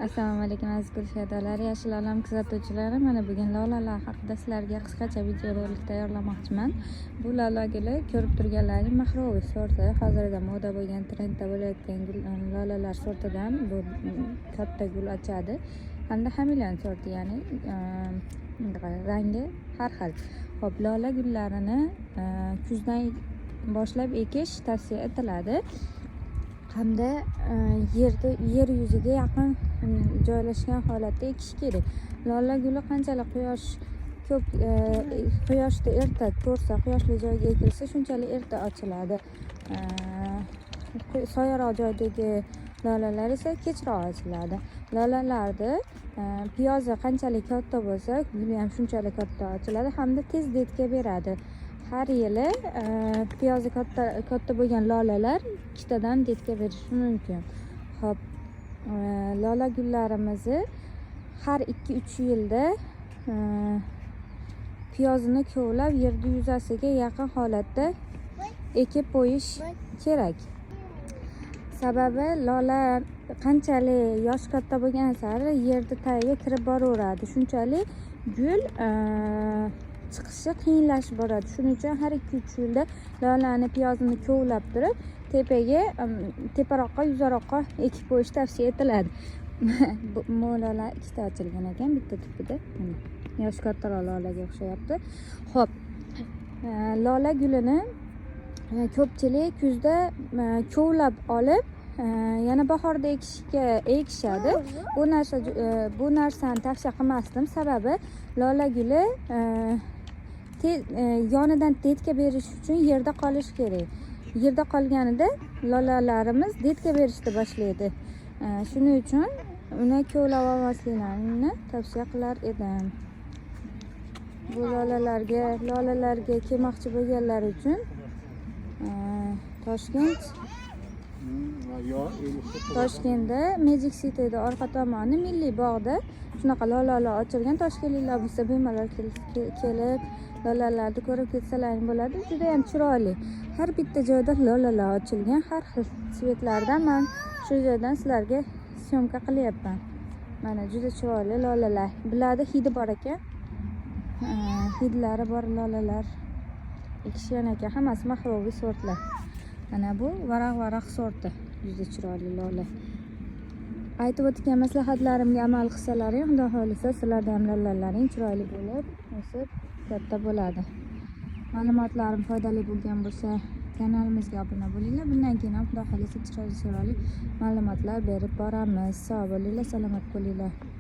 Assalomu alaykum, aziz gul shaydolari, Yashil olam kuzatuvchilari. Mana bugun lolalar haqida sizlarga qisqacha videorolik tayyorlamoqchiman. Bu lola guli, ko'rib turganlaring, махровый sorti, hozirda moda bo'lgan, trendda bo'layotgan gul, lolalar sortidan. Bu katta gul ochadi hamda хамелеон sorti, ya'ni rangi har xil. Ho'p, lola gullarini kuzdan boshlab ekish tavsiya etiladi hamda yerda, yer yuziga yaqin joylashgan holatda ekish kerak. Lola guli qanchalik quyosh ko'p, quyoshda erta ko'rsa, quyoshli joyga ekilsa, shunchalik erta ochiladi. Soyaroq joydagi lolalar esa kechroq ochiladi. Lolalarni piyozi qanchalik katta bo'lsa, guli ham shunchalik katta ochiladi hamda tez детка beradi. Har yili piyozi katta katta bo'lgan lolalar ikkitadan детка berishi mumkin. Ho'p, lola gullarimizni har 2-3 yilda piyozini kovlab, yerni yuzasiga yaqin holatda ekib qo'yish kerak. Sababi lola qanchalik yoshi katta bo'lgan sari yerni tagiga kirib boraveradi, shunchalik gul chiqishi qiyinlashib boradi. Shuning uchun har 2-3 yilda lolani piyozini kovlab turib, tepaga, teparoqqa, yuzaroqqa ekib qo'yish tavsiya etiladi. Bu lola ikkita ochilgan ekan bitta tupida. Mana, yoshi kattaroq lolaga o'xshayapti. Ho'p, lola gulini ko'pchilik kuzda kovlab olib, yana bahorda ekishga ekishadi. Bu narsani tavsiya qilmasdim, sababi lola guli yonidan детка berish uchun yerda qolishi kerak. Yerda qolganida lolalarimiz детка berishni boshlaydi. Shuning uchun uni kovlab olmasliklarini tavsiya qilar edim. Bu lolalarga kelmoqchi bo'lganlar uchun Toshkent, Toshkentda Magic Cityda orqa tomoni, Milliy bog'da shunaqa lolalar ochilgan. Toshkentliklar bo'lsa, bemalol kelib lolalarni ko'rib ketsalaring bo'ladi. Judayam chiroyli, har bitta joyda lolalar ochilgan har xil цвет lardan. Man shu joydan sizlarga съёмка qilyapman. Mana, juda chiroyli lolalar. Bularni hidi bor ekan, hidlari bor lolalar ekishgan ekan. Hammasi махровый sortlar. Mana bu varaq varaq sorti, juda chiroyli lola. Aytib o'tgan maslahatlarimga amal qilsalaring, Xudo xohlasa, sizlarda ham lolalaring chiroyli bo'lib o'sib, katta bo'ladi. Ma'lumotlarim foydali bo'lgan bo'lsa, kanalimizga obuna bo'linglar. Bundan keyin ham, Xudo xohlasa, chiroyli chiroyli ma'lumotlar berib boramiz. Sog' bo'linglar, salomat bo'linglar.